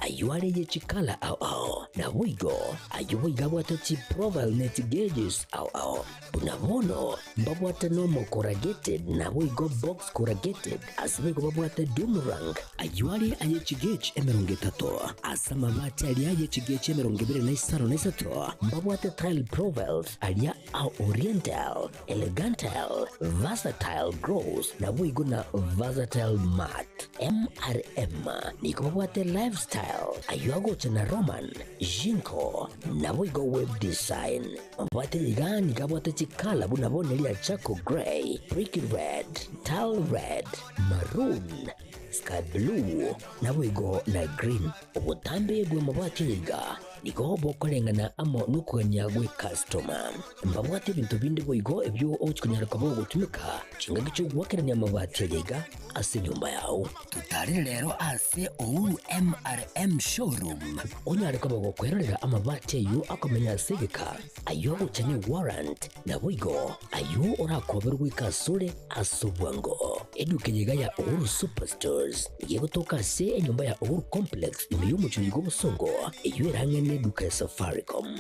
Ayio are ye chikala ao ao, naboigo ayio boigo abwate chiprofile ne chigeges ao ao. Buna bono mbabwate normal corrugated naboigo box corrugated, ase boigo babwate doomerang. Ayio are aye chigauge 30, ase amabati aria aye chigauge 23 mbabwate tile profiles aria a oriental, Elegantal, Versatile Gloss naboigo na Versatile Matte. MRM nigo babwate Lifestyle, ayio agocha na Roman, Jinko, naboigo Web Design. Babwate iga nigo abwate chikala buna bono eria Charcoal Grey, Brick Red, Tile Red, Maroon, Sky Blue, naboigo na Green. Obotambe bw'amabati iga nigo bokoreng'ana amo nokogania gw'ekastoma. Mbabwate ebinto binde boigo ebio ogochia konyara koba ogotumeka chingaki chi'ogoakerania amabati aya iga ase enyomba yao. Totarere rero ase Uhuru MRM Showroom onyare koba gokwerorera amabati ayio akomenya ase egeka, ayio agocha ne warrant, naboigo ayio orakoberwe goika asore ase obwango. Eduka eye iga ya Uhuru Superstores nigo egotoka ase enyomba ya Uhuru Complex ime y'omochie oyo bw'obosongo, eyio ere ang'e neduka ya Safaricom.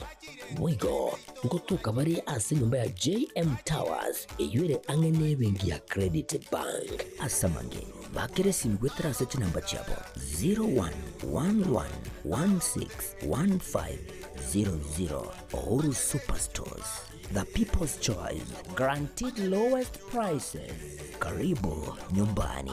Boigo ngotoka bare ase enyomba ya JM Towers eyio ere ang'e nebenki ya Credit Bank. Ase amange, bakera esimi goetera ase chinamba chiabo 0111161500. Uhuru Superstores, the people's choice, guaranteed lowest prices. Karibu nyumbani.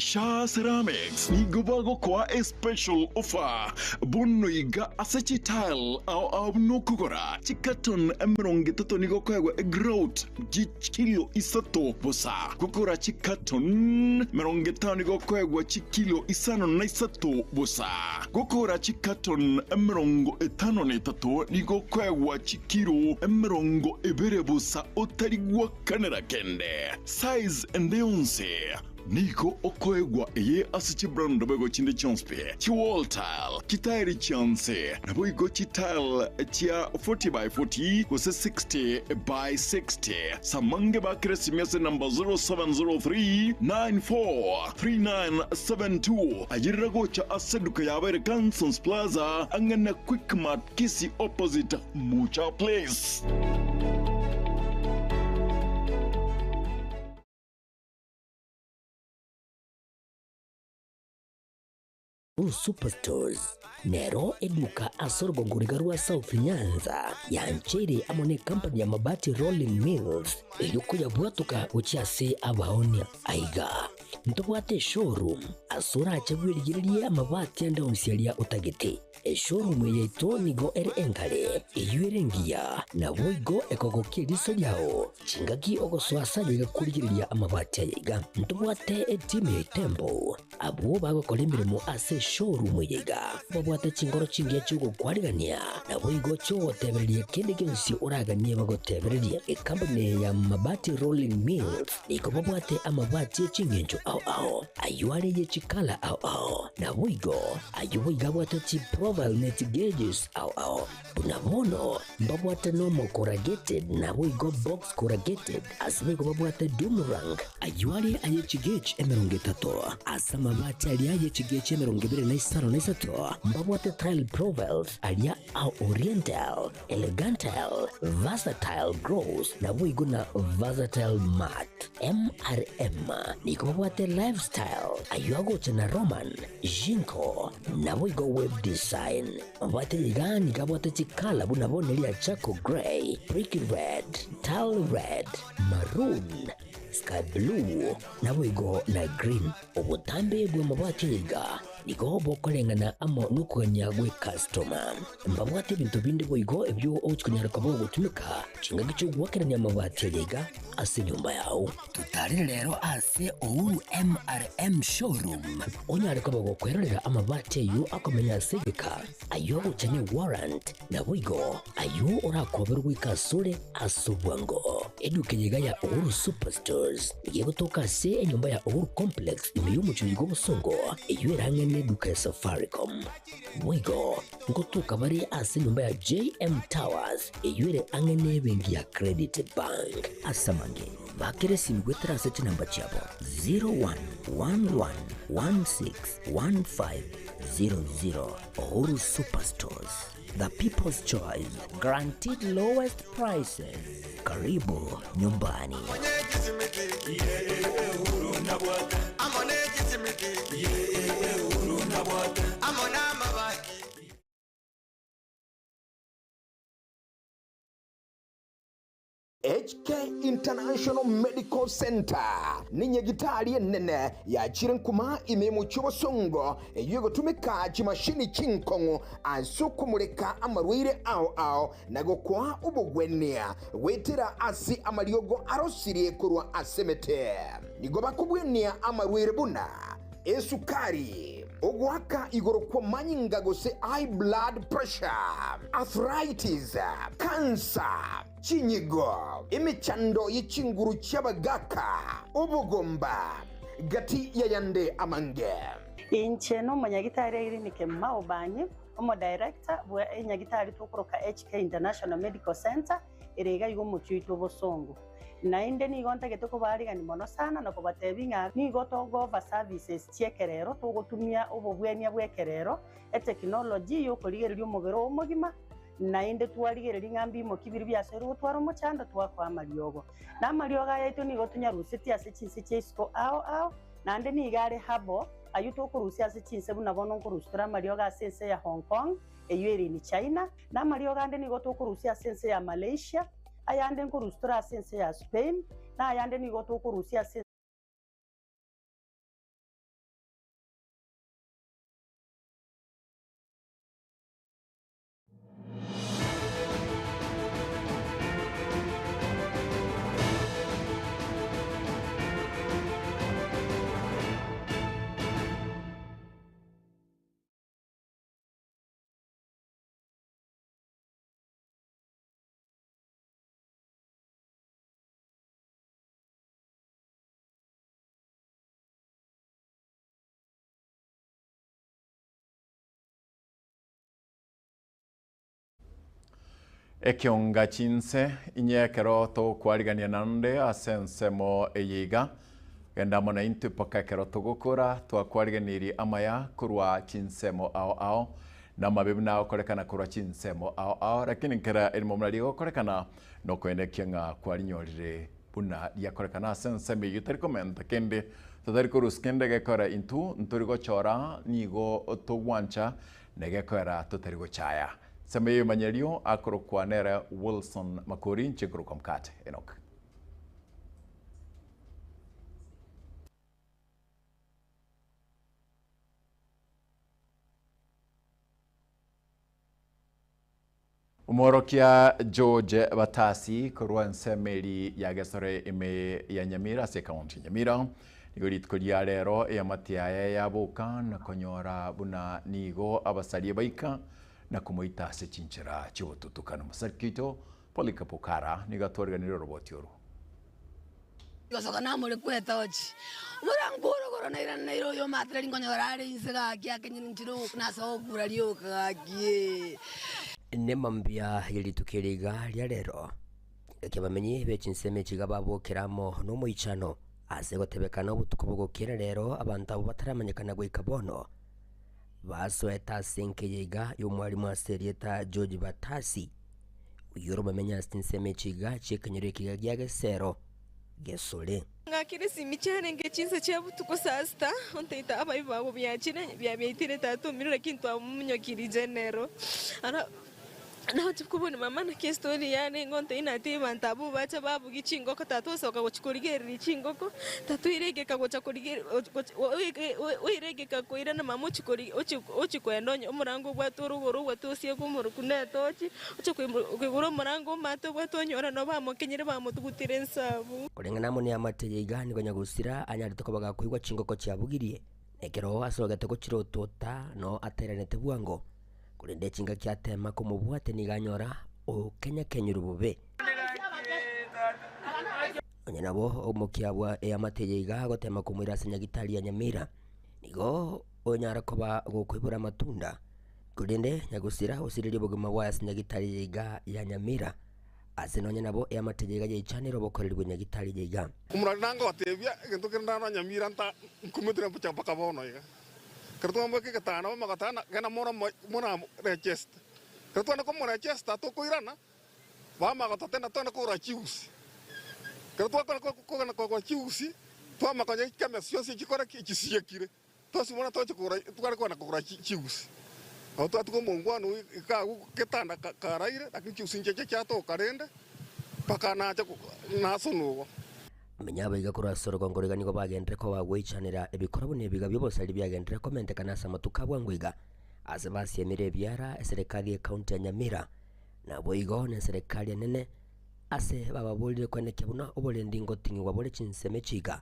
Shaa Ceramics nigo bagokoa a special offer bono iga ase chitile ao ao buna okogora chicarton 30 nigo okoegwa egrout chikilo isato bosa, gokora chicarton 50 nigo okoegwa chikilo isano na isato bosa, gokora chicarton 53 nigo okoegwa chikilo 20 bosa otari gwakanera kende. Size ende yonsi. Nigo okoegwa eye ase chibrand boigo chinde chionsi pi, chiwall tile, chitairi chionsi, naboigo chitile chia 40 by 40 gose 60 by 60. Samange bakere esimi ase number 0703 94 3972. Ayerera gocha ase eduka yabo ere Cansons Plaza ang'e na Quickmart Kisii opposite Mucha Place. Blue Superstores nero eduka ase orogongo riga rwa South Nyanza yancheire amo ne company ya Mabati Rolling Mills erio koyabwatoka gochia ase abaonia. Aiga ntobwate eshowroom ase orache bwerigererie amabati ande onsi aria otagete. Eshowroom eye yaito nigo ere engare, eyio ere engiya, naboigo ekogokia eriso riao chingaki ogosoa ase ayaiga korigereria amabati ayaiga. Ntobwate etimu ya Itembo, abwo bagokora emeremo ase eshowroom eye iga, babwate chingoro chingiya chi'ogokwarigania, naboigo chi'ogotebereria kende gionsi oraganie bagotebererie. Ekampuni eye ya Mabati Rolling Mills nigo babwate amabati e chingencho ao ao, ayio are ye chikala ao ao, naboigo Ayio boigo abwate chiprofile ne chigeges ao ao. Buna bono mbabwate normal corrugated naboigo box corrugated ase boigo babwate doomerang. Ayio are aye chigauge 30, ase amabati aria aye chigauge 25 mbabwate tile profiles aria a oriental, Elegantile, Versatile Gloss naboigo na Versatile Matte. MRM nigo babwate Lifestyle, ayio agocha na Roman, Jinko, naboigo Web Design. Babwate iga nigo abwate chikala buna bono eria Charcoal Grey, Brick Red, Tile Red, Maroon, Sky Blue, naboigo na Green. Obotambe bw'amabati iga. Nigo bokoreng'ana amo nokogania gw'ekastoma. Mbabwate ebinto binde boigo ebio ogochia konyara koba ogotumeka chingaki chi'ogoakerania amabati aya iga ase enyomba yao. Totarere rero ase Uhuru MRM Showroom onyare koba gokwerorera amabati ayio akomenya ase egeka, ayio agocha ne warrant, naboigo ayio orakoberwe goika asore ase obwango. Eduka eye iga ya Uhuru Superstores nigo egotoka ase enyomba ya Uhuru Complex ime y'omochie oiga obosongo, eyio ere ang'e neduka ya Safaricom. Boigo ngotoka bare ase enyomba ya JM Towers eyio ere ang'e nebenki ya Credit Bank. Ase amange, bakere esimi goetera ase chinamba chiabo 0111161500. Uhuru Superstores, the people's choice, guaranteed lowest prices. Karibu nyumbani. HK International Medical Centre nenyagitari enene yachire nkuma ime y'omochie obosongo eyio egotumeka chimashini chinkong'u ase okomoreka amarwaire ao ao na gokoa obogwenia goetera ase amariogo arosirie korwa ase emete. Nigo bakobwenia amarwaire buna esukari, ogoaka igoro kw'amanyinga gose high blood pressure, arthritis, cancer, chinyigo, emechando ye chinguru chi'abagaaka, obogomba, gati y'ayande amange. Inche nomonyagitari Irene Kemuma Obanyi, Omodirector bwe enyagitari tokoroka HK International Medical Centre ere iga iga omochie oito obosongo. Naende nigo ntagete kobaarigania mono sana na kobatebia ng'a nigo togo-offer services chi'ekerero, togotumia obobwenia bw'ekerero, etechnology y'okorigereria omobere oo omogima, naende twarigereria ng'a mbimoki biria biasoire gotwara omochando twakoa amariogo. Na amariogo aya aito nigo tonyarusetie ase chinse chia isiko ao ao, naende nigo are herbal, ayio tokorusia ase chinse buna bono nkorusia tore amariogo ase ense ya Hong Kong, eyio ere in China, na amariogo ande nigo tokorusia ase ense ya Malaysia, ayande nkorusia tore ase ense ya Spain, na ayande nigo tokorusia ase. Ekionga chinse inye ekero tokwarigania naende ase ensemo eye iga, genda amo naintwe mpaka ekero togokora, twakwariganirie amaya korwa chinsemo ao ao, na amabe buna agokorekana korwa chinsemo ao ao, lakini nkera erimo buna rigokorekana, nokoenekia ng'a kwarinyorire buna riakorekana ase ensemo eyio tari komenta kende, totari korusia kende gekora intwe ntori gochora nigo togwancha negekoera totari gochaya. Ensemo y'ebimanyerio akorokwa nere Wilson Makori inche nkorokwa Mkate Enock. Omworokia George Batasi korwa ensemo eri ya Gesore ime ya Nyamira ase ekaunti ya Nyamira nigo rituko ria rero eamate yaye yaboka na konyora buna nigo abasaria baika na komoita ase chinchera chiobotutukano. Mosariki oito Polycarp Okara nigo atwariganirie oroboti oru. Gosoka namorekwa etochi, omorango orogoro nairana naire oyo omatera rinkonyora are inse gaki akenyire nchire nase ogokura rioka gaki. Nemambia ye rituko eri iga ria rero, engaki abamenyi be chinsemo echi iga babokera amo nomoichano ase gotebekana obotuko bogokera rero abanto abwo bataramanyekana goika bono basoete ase enka eye iga y'omwalimu ase erieta George Batasi. Oyio orobamenye ase chinsemo echi iga chi'ekenyoro ekiya gia Gesero, Gesore. Ng'akire esimi chiarenge chinsa chia botuko saa sita, ontaita abaibi babo biachire biabiaitire tata omino lakini twamomonyokirie general. Ara Nagochia kobuna mama naki estori yane igo ntaiyo natebia abanto abwo bacha babugia chingoko tata osoka gochia korigereria chingoko, tata oiregeka gocha korigereria oiregeka koirana mama ochia kori ochia ochia koenda onye omorango obwate orogoro obwate osiekwe omoroku na etochi, ochia koigora omorango omate obwate onyore nabo bamokenyire bamotugutire inse abwo. Koreng'ana amo neamate ya iga nigo nyagusira anyarete koba gakoigwa chingoko chiabugirie, na ekero asogete gochirotota noo ateranete bwango. Korende chingaki ateema komobwatia nigo anyora okenyakenyirwe bobe. Onye nabo omokia bwa eamate eye iga agoteema komoira ase nyagitari ya Nyamira, nigo onyara koba gokoibora amatunda. Korende nyagosira osiririe obogima bwaye ase nyagitari eye iga ya Nyamira, ase nonye nabo eamate eye iga yaichanire obokoreri bwe nyagitari eye iga. Omorwani nangotebia, Egento kere ndano Nyamira nta nkumete na mpaka bono iga. Ekero twamobeka egetanda bamagotana, genda moramorecheste. Ekero twende komorechesta tokoirana, bamagototenda twende kogora chiusi. Ekero twakora kogenda kogora chiusi, twamakonya chikemesi chionsi echikore ki? Echisiekire. Twasibora toche kogora tware kogenda kogora chiusi. Nabo twatiga omongwana oyio iga agwo getanda karaire, lakini chiusi nchiacha chiatoka rende, mpaka nacha nasonwa igo. Menya abaiga korwa ase orogongo roiga nigo bagenderere koba goichanera ebikoro buna ebiga bi'obosari biagenderere komentekana ase amatuko a bwango iga, ase basiemire ebiara eserekari y'ecounty ya Nyamira, naboigo neserekari enene ase bababorire koenekia buna oborendi ngoting'igwa bore chinsemo echi iga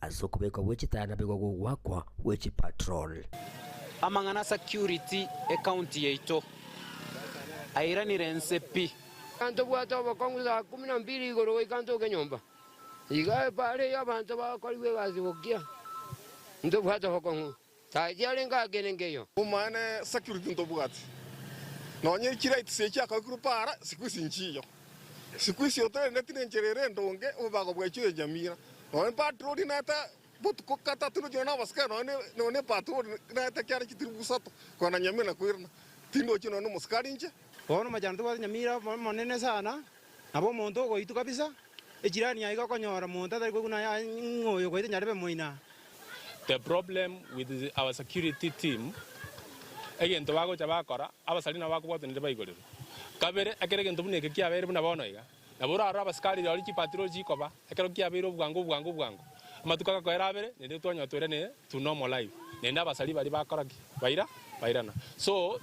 ase okobekwa gwe chitaya naboigo gogoakwa gwe chipatrol. Amang'ana security ecounty yaito airanire nse pi. Ntobwate obokong'u saa kumi na mbili igoro goika ntoke nyomba. Iga epaara eyio abanto bakorigwa egasi gokia, ntobwate obokong'u, tachiarenge ake nenge eyio. Omaene security ntobwati, nonye chilights echi chiakabekerwe paara siku hizi nchiyo. Siku hizi otoreneti nenchera ere endonge obobago bwaichire enyamira. Nonye patrol naete botuko gatato nochire na abasikari nonye nonye patrol naete kiare chitiribu isato kogenda nyamira na koirana. Tindochi nonye omosikari inche. Bono omachando tobwate nyamira omonene sana, nabo omonto ogoitwa kabisa. Echirani yaye gokonyora monto atari kweguna ng'a oyo ogoita nyarebe moina. The problem with our security team, egento bagocha bakora, abasari nabo bakobwatanire baigorerwe. Kabere, ekero egento buna eke kiabeire buna bono iga, nabo orarore abasikari rirorio chipatrol chikoba, ekero kiabeire obwango obwango obwango, amatuko agakoera abere, naende twanyora toirane to normal life. Naende abasari baria bakora ki? Baira? Bairana. So,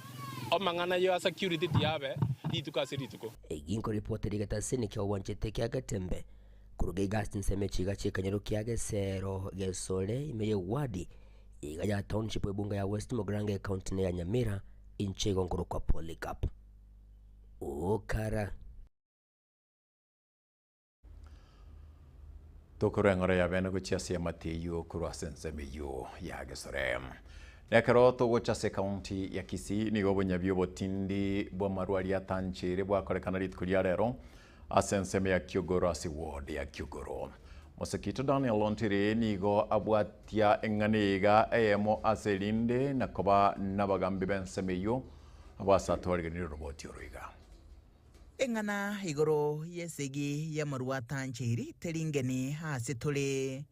amang'ana ya security tiabe rituko ase rituko. Egi nkoripoti rigetasini kia obwanchete kia Getembe, koruga iga ase chinsemo echi iga chi'ekenyoro kia Gesero Gesore ime y'ewadi iga ya Township ebunge ya West Mugirango ecounty ne ya Nyamira inche igo nkorokwa Polycarp Okara. Tokorwa eng'ora ya bene gochia ase emati eyio korwa ase ensemo eyio ya Gesore. Nekero togocha ase ekaunti ya Kisii nigo obonyabi obotindi bw'amarwa aria atancheire bwakorekana rituko ria rero ase ensemo ya Kiogoro ase ward ya Kiogoro. Mosekito Daniel Ontiri nigo abwatia eng'ana eyeiga eyemo ase erinde na koba nabagambi b'ensemo eyio abwo ase atwariganirie oroboti oro iga. Eng'ana igoro y'esegi y'amarwa atancheiri teri ngeni ase tore.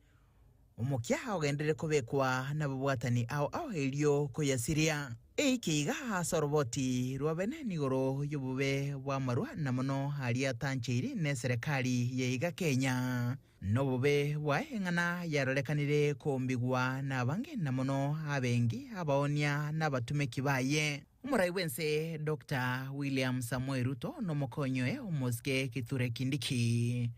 Omokia ogenderere kobekwa nababwatani ao ao erio koyasiria. Eike iga ase oroboti rwa bene nigoro y'obobe bw'amarwa na mono aria atancheiri neserekari ya iga Kenya. Nobobe bwaye eng'ana yarorekanire koombigwa nabange na mono abengi, abaonia nabatumeki baye. Omorai bw'ense Doctor William Samoei Ruto nomokonyi oye omosike Kithure Kindiki.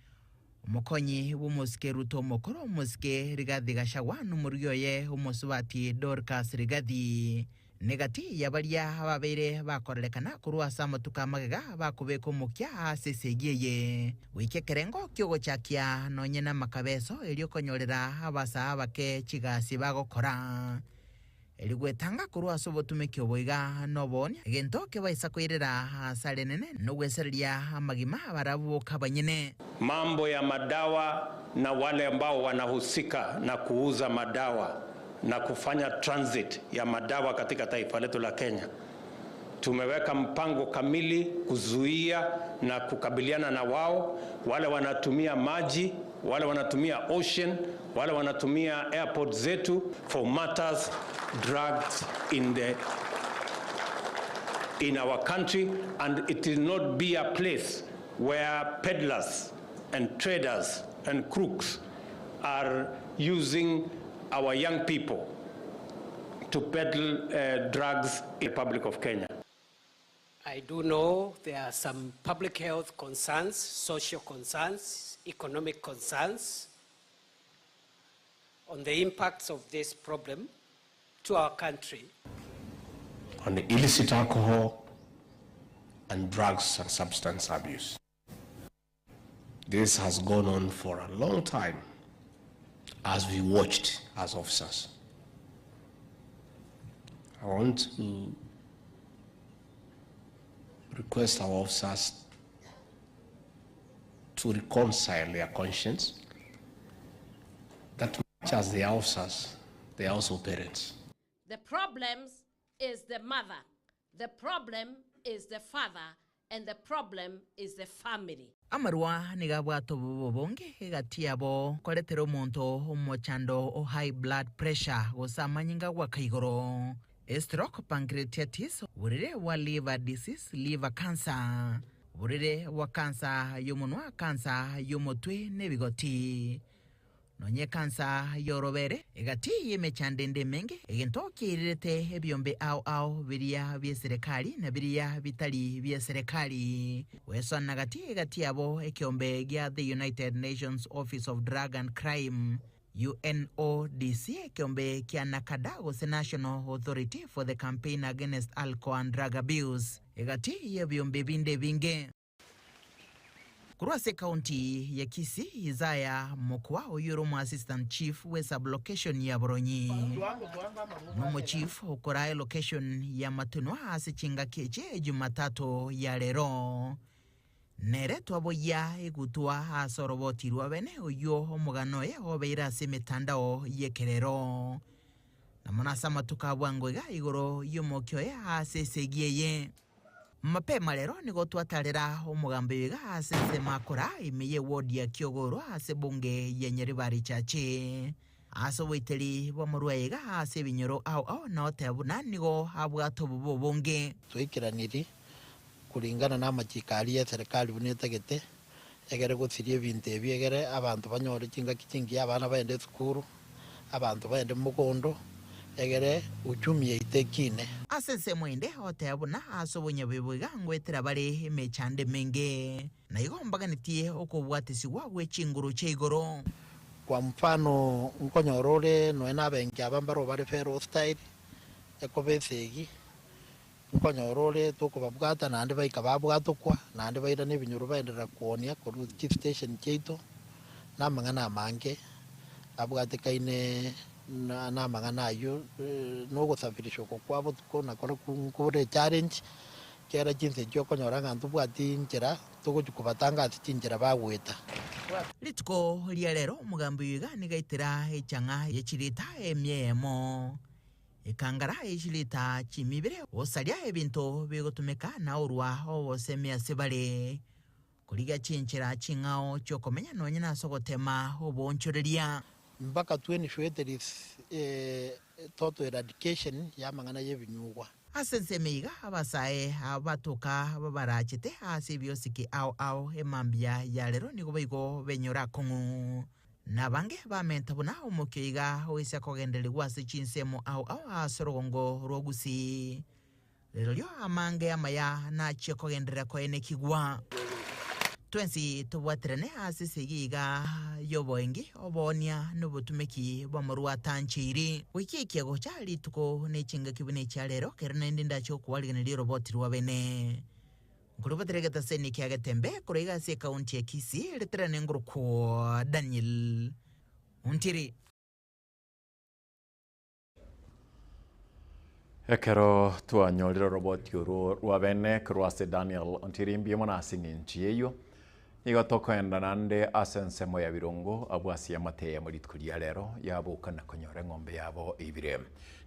Omokonyi bw'omosike Ruto omokoro omosike Rigathi Gachagua nomorugi oye omosubati Dorcas Rigathi. Negati ya baria ababeire bakorerekana korwa ase amatuko amagega bakobeka omokia ase esegi eye, goika ekerengo ki'ogochakia nonye namakabeso erio konyorera abasaa abake chigasi bagokora. Erio gwetanga korwa ase obotumeki obo iga noboonia, egento kebaisa koirera aase arenene nogwesereria amagima barabwo boka abanyene. Mambo ya madawa na wale ambao wanahusika na kuuza madawa na kufanya transit ya madawa katika taifa letu la Kenya. Tumeweka mpango kamili kuzuia na kukabiliana na wao, wale wanatumia maji, wale wanatumia ocean, wale wanatumia airport zetu for matters drugs in the in our country and it will not be a place where peddlers and traders and crooks are using our young people to peddle uh, drugs in the Republic of Kenya. I do know there are some public health concerns, social concerns, economic concerns on the impacts of this problem to our country. On illicit alcohol and drugs and substance abuse. This has gone on for a long time as we watched as officers. I want to request our officers to reconcile their conscience that much as they are officers, they are also parents. The problems is the mother. The problem is the father and the problem is the family. Amarwa nigo abwate obobe obonge egati yabo koretera omonto omochando o high blood pressure gose amanyinga goaka igoro, estroke, pancreatitis, oborere bwa liver disease, liver cancer, oborere bwa cancer y'omonwa, cancer y'omotwe na ebigoti. Nonya ekansa y'orobere egati y'emechando ende emenge, egento kiairerete ebiombe ao ao biria bi'eserekari na biria bitari bi'eserekari, goesoana gati egati yabo ekiombe gia The United Nations Office of Drug and Crime, UNODC, ekiombe kia NACADA gose National Authority for the Campaign Against Alcohol and Drug Abuse, egati y'ebiombe binde ebinge. Korwa ase ekaunti ya Kisii, Isaiah Mokwa oyio ore omoassistant chief bwe sub-location ya Boronyi, na omochief okoraa elocation ya Matunwa ase chingaki echi Jumatatu ya rero. Nere twaboyia egutwa ase oroboti rwa bene oyio omogano oye obeire ase emetandao y'ekerero. Na mono ase amatuko a bwango iga igoro y'omokia oye ase esegi eye. Mapema rero nigo twatarera omogambi oyo iga ase ensemo akora ime ye ward ya Kiogoro ase ebunge ya Nyaribari Chache. Ase oboiteri bw'amorwaye iga ase ebinyoro ao ao na oteba buna nigo abwate obobe obonge. Twaikeranirie kuringana namachiko aria eserekari buna etagete, egere gosiria ebinto ebi egere abanto banyore chingaki chingiya abana baende esukuru, abanto baende mogondo, egere uchumi yaito ekine. Ase ensemo ende oteba buna ase obonyabibe iga ngoetera bare emechando emenge, na igo mbaganetie okobwatisigwa gwe chinguru chia igoro. Kwa mfano, nkonyora ore nonya nabenki aba mbarobwo bare very hostile, ekoba esegi, Nkonyora ore tokobabwata naende baika babwatokwa, naende bairana ebinyoro baenderera koonia korwa chistation chiaito, na amang'ana amange abwatekaine namang'ana ayio, na ogosafirisha oko kwa botuko nakorokwo nkore echallenge, ekiagera chinsa echio okonyora ng'a ntobwati nchera togochia kobatanga ase chinchera bagoeta. Rituko ria rero omogambi oyo iga nigo aitera echang'a ye chirita emia eyemo. Ekangara ye chilita chimia ibere gosaria ebinto bigotumeka na orwa obosemi ase bare, korigia chinchera ching'ao chi'okomenya nonya nase ogotema oboonchoreria. Mpaka twenishweteris total eradication y'amang'ana y'ebinyugwa. Ase ensemo iga abasae abatoka babarachete ase ebiosiki ao ao emambia ya rero nigo boigo benyora akong'u. Na abange bamenta buna omokia iga oise kogendererigwa ase chinsemo ao ao ase orogongo rwa Gusii. Rirorio amange amaya nachie kogenderera koenekigwa. Twensi tobwaterane ase esegi iga y'oboengi, oboonia, na obotumeki bw'amarwa atancheiri. Goika ekia gocha rituko ne chingaki buna echia rero, kero naende ndache gokwarigeneria oroboti rwa bene. Nkorubatera egetaseni kia Getembe korwa iga ase ekaunti ya Kisii, riterane ngorokwo Daniel Ontiri. Ekero twanyorire oroboti orwo rwa bene korwa ase Daniel Ontiri mbuya mono ase eng'encho eyio. Nigo tokoenda naende ase ensemo ya Birongo abwo ase eamate eyemo rituko ria rero yaboka na konyora eng'ombe yabo eibire.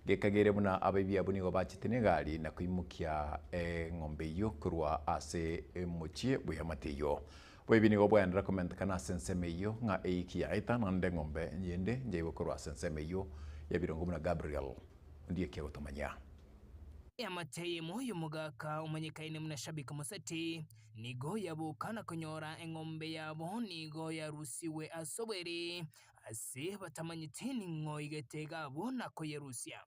Gekageire buna abaibi abwo nigo bachete negari na koimokia eng'ombe eyio korwa ase omochie bw'eamate eyio. Boibi nigo bwaenderera komentekana ase ensemo eyio ng'a eiki yaeta naende eng'ombe yende njaigwe korwa ase ensemo eyio ya Birongo buna Gabriel ondieki agotomanyia. Eamate eyemo y'omogaka omanyekaine buna Shabik Moseti nigo yaboka na konyora eng'ombe yabo nigo yarusigwe ase obweri ase batamanyeti ning'o oigete iga abwo na koyerusia.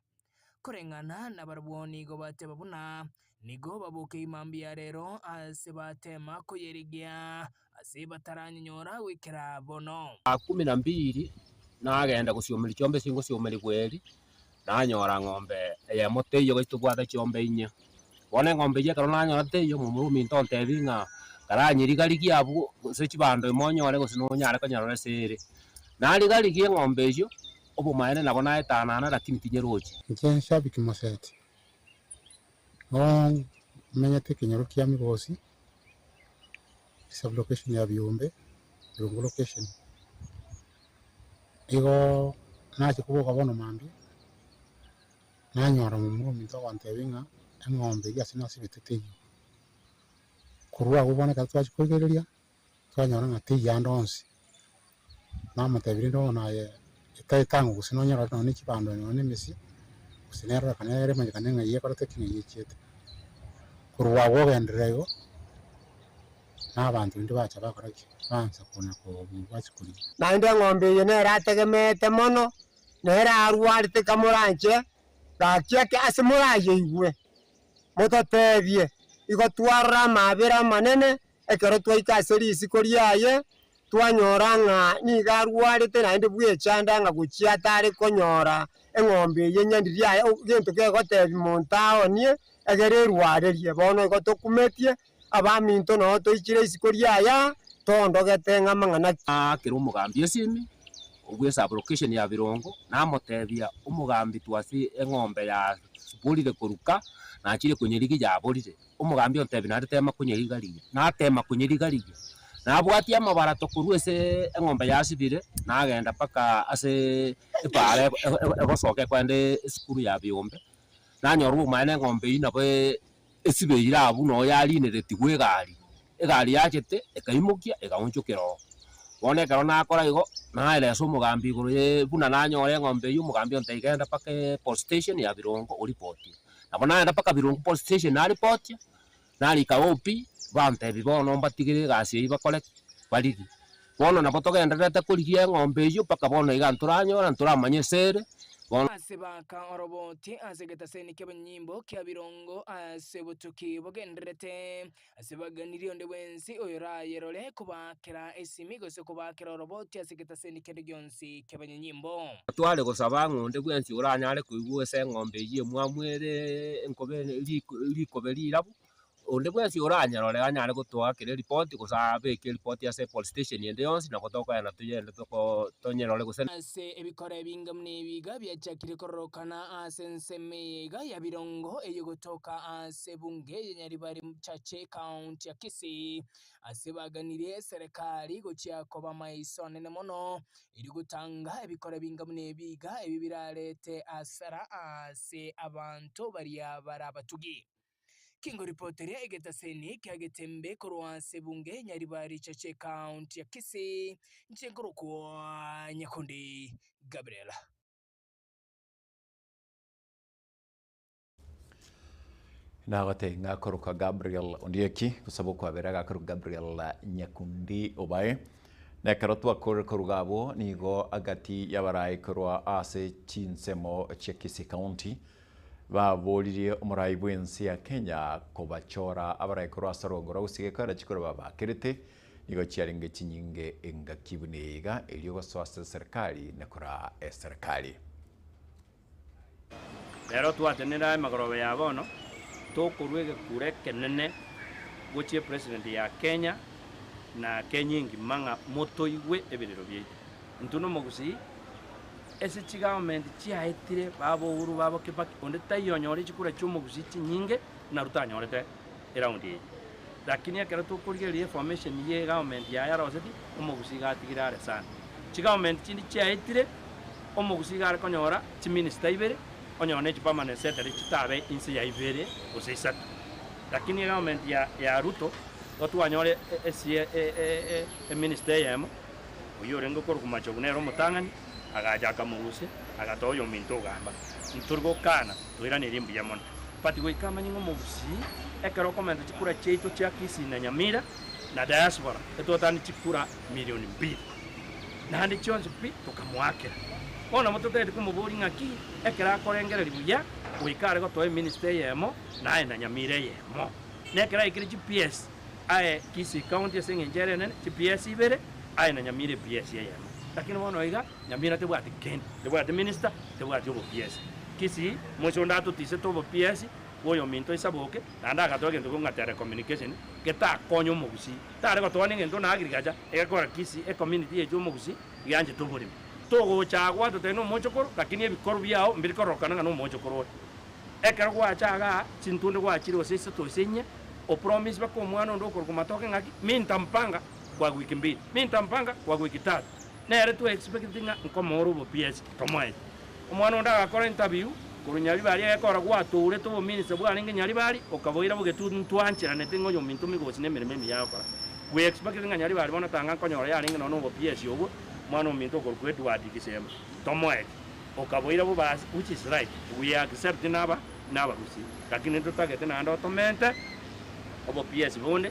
Koreng'ana nabarabwo nigo bateba buna nigo baboke imambia ya rero ase batema koyerigia ase bataranyenyora goikera bono. Saa kumi na mbili nagenda gosiomeria chiombe ase ngosiomeria bweri, nanyora ng'ombe eyemo teiyo gose tobwate chiombe inye. Bono eng'ombe eyio ekero nanyora teiyo, momura ominto ontebia ng'a karanyerigarigie abwo gose chibando ime onyore gose nonyare konyerora ase ere. Narigarigia eng'ombe eyio, obomaene nabo naetanana lakini tinyerochi. Inche Nshabiki Moseti, nigo menyete ekenyoro kia Migosi, esub-location ya Biombe, Irungu location. Igo nachia koboka bono mambia, nanyora momura ominto agontebia ng'a eng'ombe eyio ase nasibete teiyo. Korwa abwo bono ekero twachia korigereria, twanyora ng'a teiyo ande onsi, namotebia rende bono aye etaetang'u gose nonyore nonye ne chibando nonye na emesie, gose nerorekane ere emanyekane ng'a eyio ekorete ki ng'a eyio echiete. Korwa abwo ogenderera igo, na abanto rende bacha bakora ki? Baansa kona kobua ase korigia. Naende eng'ombe eye nere ategemeete mono, nere arwarete kamoranche, gaki ake ase morayeigwe, mototeebie, Igo twarora amaabera amanene ekero twaika ase risiko riaye, twanyora ng'a nigo arwarete naende bwechanda ng'a gochia atare konyora eng'ombe eye nyandiri aye, gento kegotebi monto aonie, egere erwarerie. Bono igo tokumetie, Abaminto noo toichire isiko ri'aya, toondogete ng'a amang'ana ki. Aakera omogambi esimi, obwo esub-location ya Birongo, namotebia, Omogambi twasi eng'ombe yaborire koruka, nachire konyerigia yaborire. Omogambi ontebia naende tema konyerigarigia, natema konyerigarigia, nabwatia amabarato korwa ase eng'ombe yasibire, nagenda mpaka ase epaara egosoka ekoenda esukuru ya Biombe, nanyora obomaene eng'ombe eywo nabo Esibeire abwo noo yarineretigwe egari, egari yachete ekaimokia egaonchokera oo. Bono ekero nakora igo, naeresa omogambi igoro ye buna nanyora eng'ombe eywo, omogambi ontebia genda mpaka epolice station ya Birongo oripotie. Nabo naenda mpaka Birongo police station naripotia, narika OB, bantebia bono mbatigere egasi eywo bakore ki? Barigie. Bono nabo togendererete korigia eng'ombe eyio mpaka bono iga ntoranyora, ntoramanya ase ere, bono. Ase baka oroboti ase egetaseni ki'abanyanyimbo kia birongo ase obotuki bogendererete, ase baganirie onde bwensi oyorayerore kobaakera esimi gose kobaakera oroboti ase egetaseni kende gionsi ki'abanyanyimbo. Tware gosaba ng'a onde bwensi oranyare koigwa ase eng'ombe eyio emwamu ere enkobe rikobe rirabu, Onde bwensi oranyerore anyare gotoakera eripoti gose abeke eripoti ase epolice station ende yonsi nabo tokoenda toyende toko tonyerore gose. Ase ebikoro ebinge buna ebi iga biachakire kororokana ase ensemo eye iga ya Birongo eye gotoka ase ebunge ya Nyaribari Chache County ya Kisii ase baganirie eserekari gochia koba maiso anene mono erio gotanga ebikoro ebinge buna ebi iga ebi birarete asara ase abanto baria bare abatugi. Kingoripoteria egetaseni kia Getembe korwa ase ebunge Nyaribari Chache Ekaunti ya Kisii, inche nkorokwa Nyakundi Gabriel. Nagotebia ng'a akoroka Gabriel Ondieki, gose bokwabera agakorokwa Gabriel Nyakundi Obae. Na ekero twakorire koruga abwo, nigo agati y'abarai korwa ase chinsemo chia Kisii County Baboririe omorai bw'ense ya Kenya kobachora abarai korwa ase orongo rwa gusii gekogera chikura babakerete nigo chiarenge chinyinge engaki buna eye iga erio gosoa ase eserikali na koraa eserikali. Rero twatenenire aya emagoroba ya bono, tokorua egekura ekenene gochia epresident ya Kenya na Kenya engima ng'a motoigwe ebirero biaito. Intwe nomogusii, ase chigovernment chiaetire baba Uhuru baba Kibaki onde taiyo onyore chikura chiomogusii chinyinge buna Ruto anyorete eround eye. Lakini ekero tokorigereria eformation ye egovernment yaye aroseti, omogusii iga atigire are sana. Chigovernment chinde chiaetire, omogusii iga are konyora chiminister ibere, onyore ne chipermanent secretary chitabe inse ya ibere gose isato. Lakini egovernment ya ya Ruto, igo twanyora esie eminister eyemo, Oyio orenge okorokwa Machogu nere omotang'ani, agacha akamogusia, agatoa oyominto ogamba. Ntori gokana, toiranerie mbuya mono. But goika amanye ng'a omogusii ekero okomenta chikura chiaito chia Kisii na Nyamira na diaspora etwatani chikura milioni mbili naende chionsi pi tokamoakera. Bono nabo totagete komoboria ng'aki ekero akorengereria buya goika are gotoa eminister eyemo naye na Nyamira eyemo. Na ekero aikire chi PS aye Kisii county ase eng'encho ere enene chi PS ibere aye na Nyamira ePS eyemo. Lakini bono iga Nyamira tebwati kende, tebwati minister, tebwati obo PS. Kisii moise onde atotisete obo PS bwa oyominto Isaboke naende agatoa egento kong'a telecommunication getakonya omogusii. Tare gotoa negento na agriculture egekora Kisii ecommunity yaito omogusii gianchete oboremi. Togocha agwo atotebie nomochokoro lakini ebikoru biao mbiri kororokana ng'a nomochokoro ore. Ekero gwacha igaa chintunde gwachire gose isato gose inye, opromise mpaka omwana onde okorokwa matoke ng'aki minta mpanga kwa wiki mbili, minta mpanga kwa wiki tatu. Nere twe expect ng'a nkomoora obo PS tomoete. Omwana onde agakora interview korwa Nyaribari egekora gwatourete obominister bwarenge Nyaribari okaboira bogetutu ntwancheranete ng'a oyominto migosi na emeremo emiya agokora. We expected ng'a Nyaribari bono tanga nkonyora yarenge nonya na obo PS obwo omwana ominto okorokwa Edward Kisembo tomoete. Okaboira bobasi which is right we accept naba nabagusii lakini ntotagete naende otomente obo PS bonde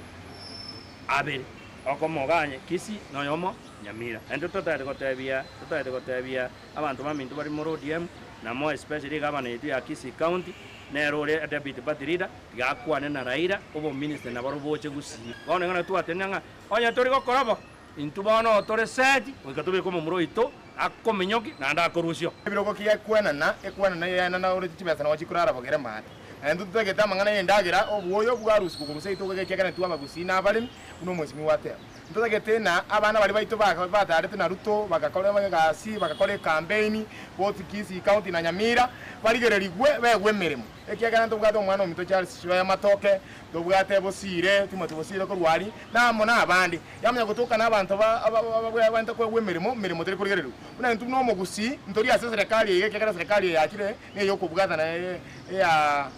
abere okomoganye Kisii noyomo Nyamira. Naintwe totagete gotebia totagete gotebia abanto baminto bare more ODM, na more especially egavana yaito ya Kisii County, nere ore deputy party leader, tiga akwane na Raila, obominister naboro boche gusii. Bono igo nabo twatenena ng'a onye tori gokora bo, intwe bono tore set, goika tobeke omomura oito akominyoki naende akorusio. Ebirogo ki ekwenana, ekwenana eyenana ore chibesa nabo chikorara bogere maate. Naende totagete amang'ana y'endagera, obwoyo bwarusigwe korwa seito ekiagera intwe abagusii na abaremi, buna omwesimigwa ateba. Ntotagete na abana baria baito batarete na Ruto bagakora egasi, bagakora ekampeini, both Kisii County na Nyamira, barigererigwe begwe emeremo. Ekiagera ntobwate omwana ominto Charles Chiloya Matoke, ntobwate Bosire, Timothy Bosire korwa aria, na amo na abande. Yamanya gotoka na abanto babwenerete koegwa emeremo, emeremo teri korigererigwa. Buna intwe buna omogusii, ntori ase eserekari eye ekiagera eserekari eye yachire neyokobwatana eya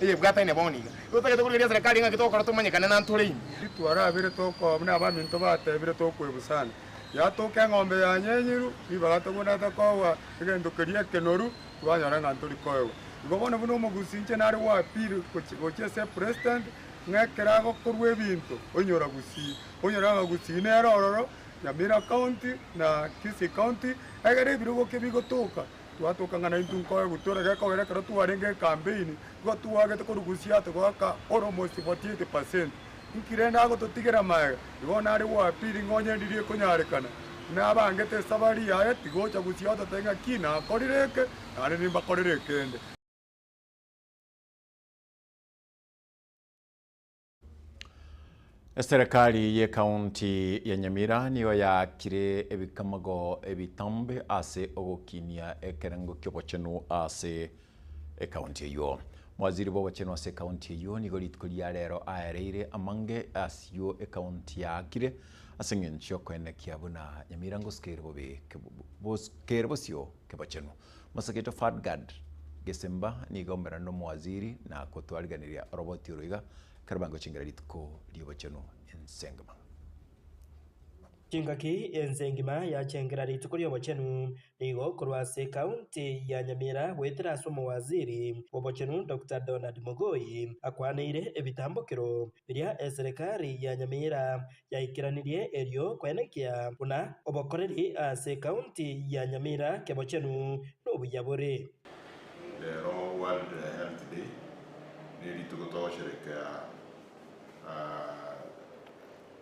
eyebwataine bono iga. Igo totagete korigereria eserekari ng'aki togokora tomanyekane na ntore ime. Twarabire tokoba buna abaminto batebire tokwebusana. Yatoka eng'ombe yanyenyiru, ribaga tobwenerete koegwa egento keria ekenoru, twanyora ng'a ntori koegwa. Igo bono buna omogusii inche nare goappeal gochia ase epresident, ng'a ekero agokorwa ebinto, onyora gusii, onyora ng'a gusii nere ororo, Nyamira county na Kisii county, egere ebirogo ki bigotoka. Twatoka ng'a naintwe nkoegwa tore gekogera ekero twarenge ekampeini, igo twagete korwa gusii ase goaka almost 48%. Inki rende agototigera magega? Igo nare goappeal ng'a onye ndiri ekonyarekana, nabangete esabari yaye tigocha gusii ototebie ng'a ki nakorire eke, naende nimbakorere ekende. Eserekari y'ekaunti ya Nyamira nigo yaakire ebikamago ebitambe ase ogokinia ekerengo ki'obochenu ase ekaunti eyio. Mwaziri bw'obochenu ase ekaunti eyio nigo rituko ria rero aereire amange asio ekaunti yaakire ase eng'encho y'okoenekia buna Nyamira ngosikere bobe kere bosio kebochenu. Mosaketo Fadgard Gesemba nigo omerana nomowaziri na kotwariganiria oroboti oro iga Ekero bagochengera rituko ri'obochenu ense engima. Chingaki ense engima yachengera rituko ri'obochenu nigo korwa ase ekaunti ya Nyamira goetera ase omowaziri bw'obochenu Doctor Donald Mogoi akwaneire ebitambokero biria eserekari ya Nyamira yaikeranirie erio koenekia buna obokoreri ase ekaunti ya Nyamira kebochenu nobuya bore. Rero World Health Day nerituko togosherekea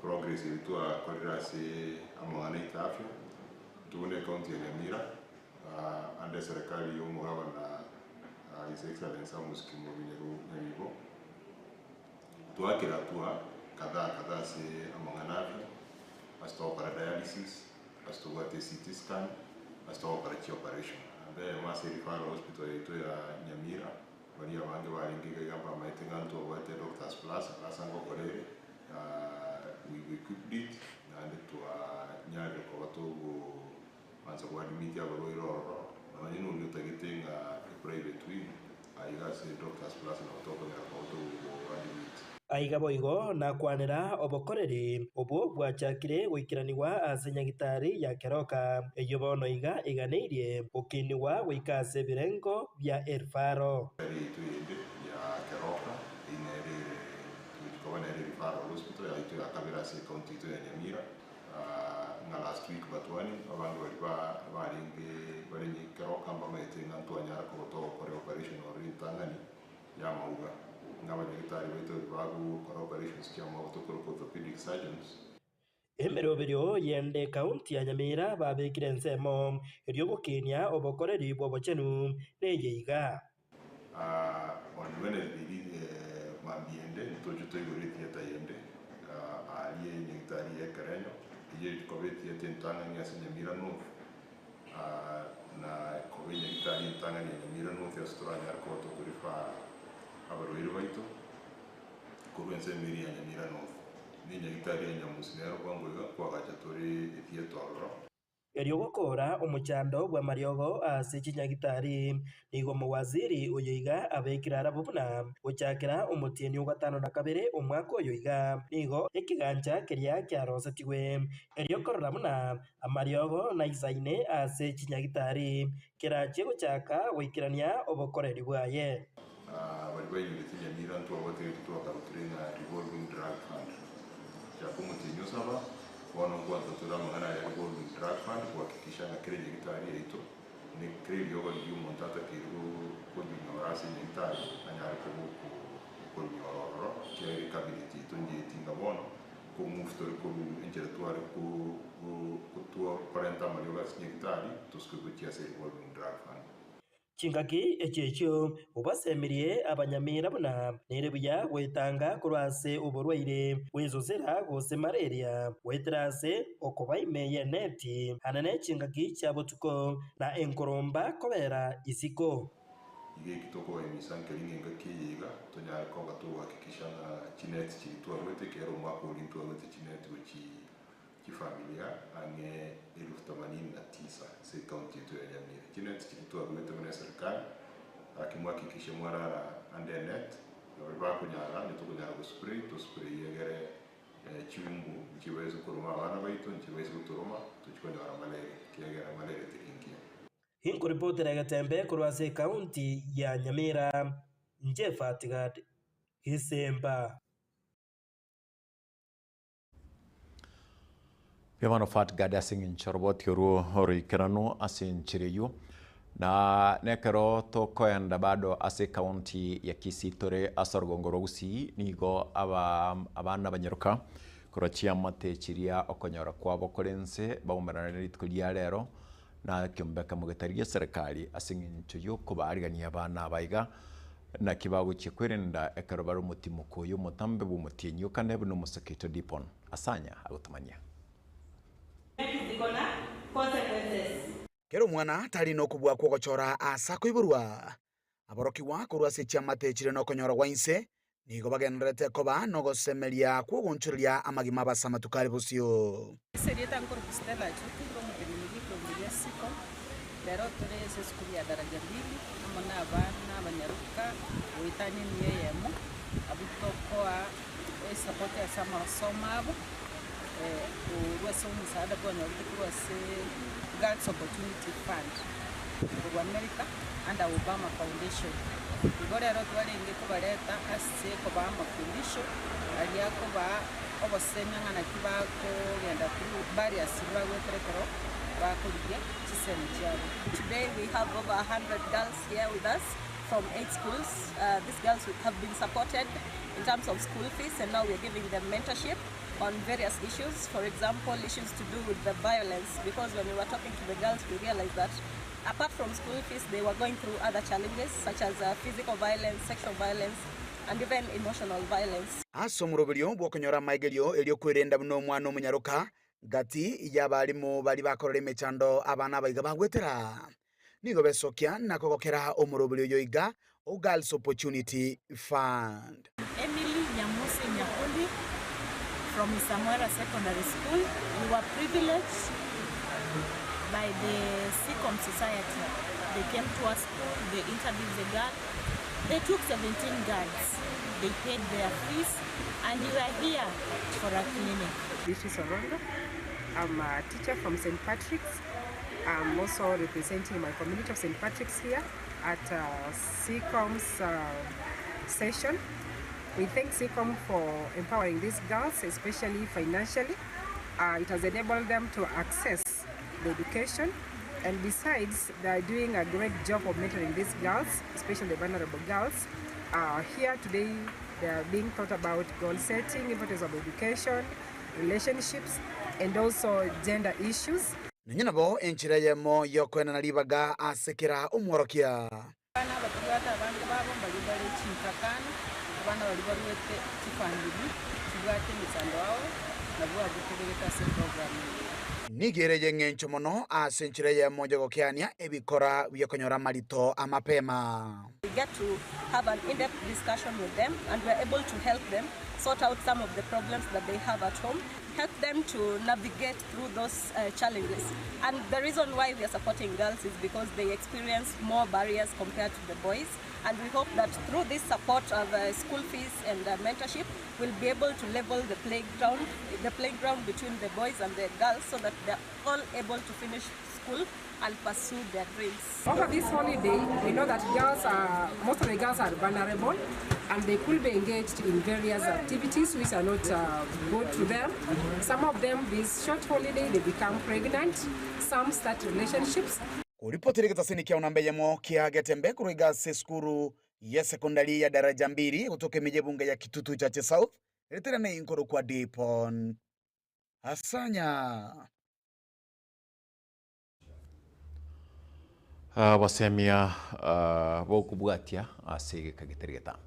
progress eria twakorire ase amang'ana aito afya, intwe buna ecounty ya Nyamira under eserekari ya omogabana His Excellency Amos Kimori Nyabibo, twakera hatua kadhaa kadhaa ase amang'ana afya, ase togokora dialysis, ase tobwate CT scan, ase togokora chioperation. Ande eyemo ase referral hospital yaito ya Nyamira, baria abange barenge iga iga mbamaete ng'a ntobwate Doctors Plus ase ngokora ere, we've equipped it naende twanyarire koba togoansa koadmit abarwaire ororo, nonye na oria otagete ng'a eprivate wing, aiga ase Doctors Plus nabo tokonyara koba togoadmit. Aiga boigo nakwanera obokoreri obwo bwachakire goikeranigwa ase nyagitari ya Keroka, eyio bono iga eganeirie gokinigwa goika ase ebirengo bia Elfaro. Eri yaito eyende ya Referral Hospital yaito ya kabere ase ecounty yaito ya Nyamira, ng'a last week but one abange baria ba barenge bare keroka mbamaete ng'a ntwanyara koba togokora eoperation ororo entang'ani ya amauga, ng'a abanyagitari baito baria bagokora operations chia amauga tokoroka orthopedic surgeons. Emeroberio y'ende ekaunti ya Nyamira babekire ensemo erio gokinia obokoreri bw'obochenu neye iga. On Wednesday mambia ende ntoche toigore etheatre yende aaria enyagitari ya Ekerenyo, eyio ekoba etheatre entang'ani ase Nyamira North, na ekoba enyagitari entang'ani ya Nyamira North ase toranyare koba tokorefer abarwaire baito korwa ensemo eria ya Nyamira North. Na enyagitari ya Nyamusi nero bwango iga nkoagacha tore etheatre ororo. Erio gokora omochando bw'amariogo ase chinyagitari. Nigo omowaziri oyo iga abekire arabwo buna gochakera omotienyi o gatano na kabere omwaka oyo iga nigo ekegancha keria kiarosetigwe erio korora buna amariogo naisaine ase chinyagitari kerachie gochaka goikerania obokoreri bwaye. Baria bainyorete Nyamira ntwabatebetie twakarokire ng'a revolving drug fund. Chaka omotienyi osaba, bono nkwansa tore amang'ana aya revolving drug fund gohakikisha ng'a kera enyagitari yaito ne kera eriogo riria omonto atakeire korinyora ase enyagitari anyare koba okorinyora ororo ekiagera ecabinet yaito njeeti ng'a bono ko move tore korwa enchera tware korenta amariogo ase chinyagitari tosuke gochia ase revolving drug fund. Chingaki echi echio obasemirie abanyamira buna nere buya gwetanga korwa ase oborwaire bw'esosera gose malaria, goetera ase okoba ime y'eneti anene chingaki chia botuko, na enkoromba kobera isiko. Iga eki tokobaimisa nkeri ng'a engaki eye iga tonyare koba togohakikisha ng'a chineti chiria twarwete ekero omwaka oria ntwarwete chineti gochia Chifamilia ang'e elfu themanini na tisa ase ecounty yaito ya Nyamira. Chineti chiria twaruete buna eserikali, gaki mwakikishe mwarara ande enet, na baria bakonyara onye tokonyara go spray, to spray egere chiumbu nchibaise koroma abana baito, nchibaise gotoroma tochie konyora malaria, ekiagera malaria teri ngiya. Inkoripotera egetembe korwa ase ecounty ya Nyamira, inche Fatgad Gisemba. Bono Fatgad ase eng'encho oroboti orwo oroikeranu ase enchera eyio, na nekero tokoenda bado ase ecounty ya Kisii tore ase orogongo rwa Gusii, nigo aba abana abanyaroka korwa chiamate chiria okonyora kwabo kore nse baumerane rituko ria rero na ekiombe ekemo getari gia eserekari ase eng'encho yokobaarigania abana aba iga, naki bagochia kwerenda ekero bare omotimoko oyo omotambe bw'omotienyi o kane buna omosaketo Dipon Asanya agotomanyia. Kera omwana tari nokobua kw'ogochora aase akoiborwa. Aborokigwa korwa ase chiamate chire nokonyora gwa inse nigo bagendererete koba nogosemeria kw'ogoonchoreria amagima abo ase amatuko are bosio. Ase erieta nkorokwa Stella Achuti, ndire omoteneneri bw'ekeombe gia Siko. Rero tore ase esukuru ya Daraja Mbili amo na abana abanyaroka goetania emiya eyemo, abwo tokoa esupport ase amasomo abo, korwa ase omosaada twanyorete korwa ase Girls Opportunity Fund korwa America under Obama Foundation. Igo rero twarenge kobareta ase kobaa amafundisho aria akobaa obosemia ng'a naki bakogenda through barriers bagoetera ekero bakorigia chisemi chiabo. Today we have over 100 girls here with us from 8 schools. These girls have been supported in terms of school fees and now we are giving them mentorship on various issues. For example, issues to do with the violence, because when we were talking to the girls, we realized that apart from school fees, they were going through other challenges such as physical violence, sexual violence, and even emotional violence. Ase omoroberio bw'okonyora amaigerio erio kwerenda buna omwana omonyaroka, gati y'abalimu baria bakorora emechando abana abaiga bagwetera, nigo besokia na kogokera omoroberio oyo iga o Girls Opportunity Fund. Emily Nyamusi Nyakundi from Isamwera Secondary School. We were privileged by the Seacom Society. They came to our school, they interviewed the girl. They took 17 girls. They paid their fees and we were here for a clinic. Beatrice Orondo. I'm a teacher from St. Patrick's. I'm also representing my community of St. Patrick's here at Seacom's session. We thank SECOM for empowering these girls, especially financially. Uh, it has enabled them to access the education. And besides, they are doing a great job of mentoring these girls, especially the vulnerable girls. Uh, here today, they are being taught about goal setting, importance of education, relationships, and also gender issues. Nonye nabo enchera eyemo y'okoenana ribaga ase kera omworokia. Abana abatubwate abange babo mbaria bare chintakana, abana baria baruete chifamiri chibwate emechando ao, nabwo abwo tobegete ase eprogram eye. Nigo ere ey'eng'encho mono ase enchera eyemo y'ogokeania ebikora bi'okonyora amarito a mapema. We get to have an in-depth discussion with them and we are able to help them sort out some of the problems that they have at home, help them to navigate through those uh, challenges. And the reason why we are supporting girls is because they experience more barriers compared to the boys. And we hope that through this support of uh, school fees and uh, mentorship, we'll be able to level the playground, the playground between the boys and the girls so that they're all able to finish school and pursue their dreams. Over this holiday, we know that girls are, most of the girls are vulnerable and they could be engaged in various activities which are not uh, good to them. Some of them, this short holiday, they become pregnant. Some start relationships. Koripotire getasini kia onamba eyemo kia Getembe korwa iga ase esukuru ye secondary ya Daraja Mbili gotoka emeya ebunge ya Kitutu Chache South eretera ne inkorokwa Dipon Asanya. Obosemia bokobwatia ase egeka getari getambe.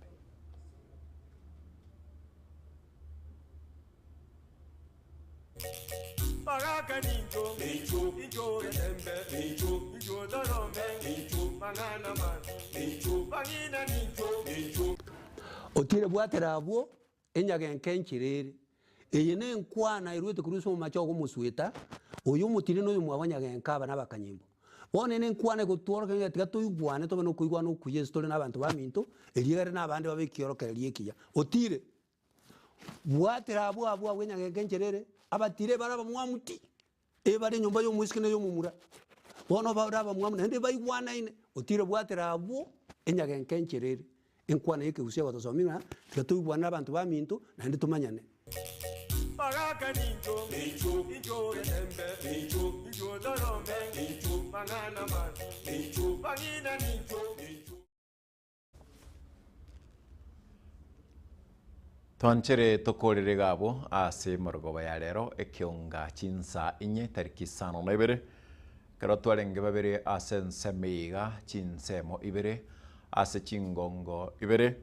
Otire bwatera abwo enyagenka enchera ere. Eye nenkwana erwete korwa ase omomache ogomosweta, oyo omotiri na oyomwabo nyagenka aba nabakanyimbo. Bono ere nenkwana egotworokia ng'a tiga toigwane tobe na okoigwana okuya ase tore na abanto baminto, erio egere na abande babe ekiorokererio ekiya. Otire, bwatera abwo abwo abwo enyagenka enchera ere, abatire bare abamwamu ti, ebare enyomba ya omoiseke na ey'omomura. Bono bare abamwamu naende baigwanaine, otire bwatera abwo enyagenka enchera ere. Enkwana y'ekegusii egotosomia ng'a tiga toigwane na abanto baminto naende tomanyane. Twanchere tokorere iga abwo ase emorogoba ya rero ekeonga chinsa inye tariki isano na ibere, ekero twarenge babere ase ensemo eye iga chinsemo ibere ase chingongo ibere,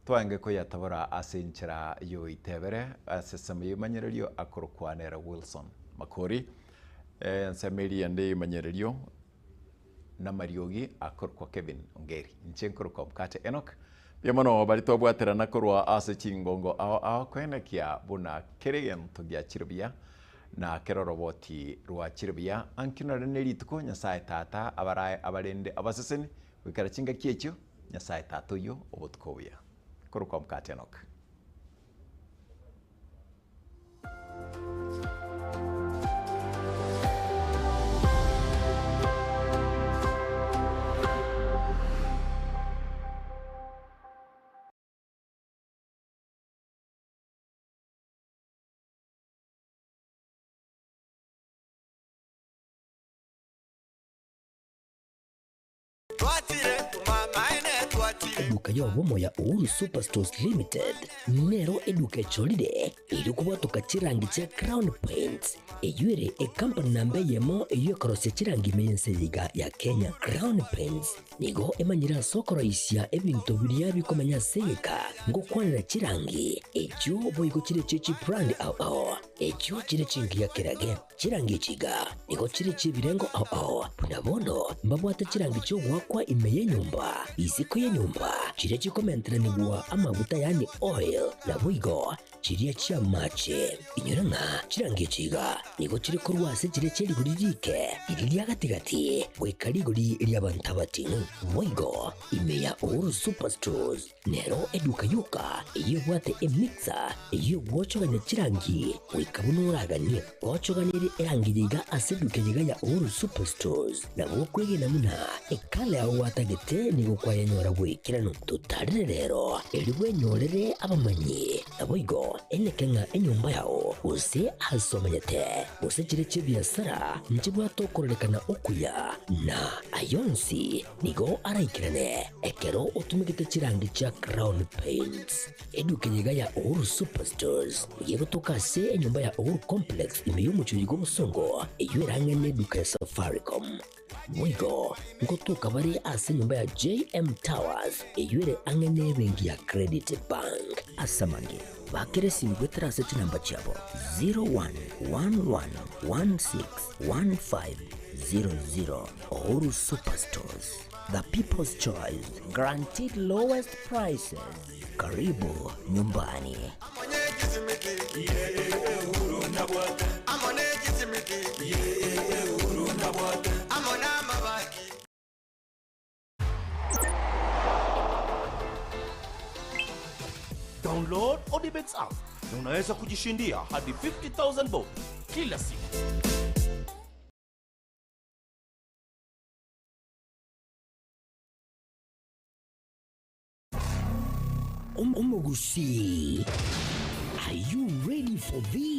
twaenge koyatabora ase enchera yoitebere ase ensemo y'emanyererio akorokwa nere Wilson Makori, ensemo eria yende y'emanyererio namariogi akorokwa Kevin Ongeri. Inche nkorokwa Mkate Enock. Mbuya mono baria twabwaterana korwa ase chingongo ao ao koenekia buna kera egento giachire buya na kera oroboti rwachire buya. Ankio nore ne rituko Nyasae Tata abarae abarende abaseseni goikera chingaki echio Nyasae Tata oyio obotuko obuya. Nkorokwa Mkate Enock. Eduka y'obomo ya Uhuru Superstores Limited nero eduka echorire erio kobwatoka chirangi chia Crown Paints, eyio ere ekampani namba eyemo eyio ekorosia chirangi ime y'ense eye iga ya Kenya. Crown Paints nigo emanyire ase okoroisia ebinto biria bikomenya ase egeka ngokwanera chirangi echio boigo chire chie chibrand ao ao echio chire chingiya kerage. Chirangi echi iga nigo chire chi'ebirengo ao ao, buna bono mbabwate chirangi chi'ogoakwa ime y'enyomba, isiko y'enyomba, chiria chikomenteranigwa amaguta yaani oil, naboigo Chiria chi'amache, inyora ng'a chirangi echi iga nigo chire korwa ase chiria chie rigori riike riria ria gati-gati goika rigori ri'abanto abating'u. Boigo ime ya Uhuru Superstores nero eduka yoka eyio ebwate emixer eyio egwochogania chirangi goika buna oraganie. Gochoganerie erangi eye iga ase eduka eye iga ya Uhuru Superstores nabo okwegena buna ekala yao gwatagete nigo kwayenyora goikeranu. Totarere rero erio bwenyorere abamanyi. Naboigo eneke ng'a enyomba yao, gose aase omenyete, gose chiria chi'ebiasara, nchibwate okororekana okuya, na ay'onsi nigo araikerane ekero otumegete chirangi chia Crown Paints. Eduka eye iga ya Uhuru Superstores nigo egotoka ase enyomba ya Uhuru Complex ime y'omochie oyo bw'obosongo, eyio erang'e neduka ya Safaricom. Boigo ngotoka bare ase enyomba ya JM Towers eyio ere ang'e nebenki ya Credit Bank. Ase amange, bakera esimi goetera ase chinamba chiabo 0111161500. Uhuru Superstores, the people's choice, guaranteed lowest prices. Karibu nyumbani. Download Odibets app na unaweza kujishindia hadi 50000 bob kila siku. Omogusii, are you ready for this?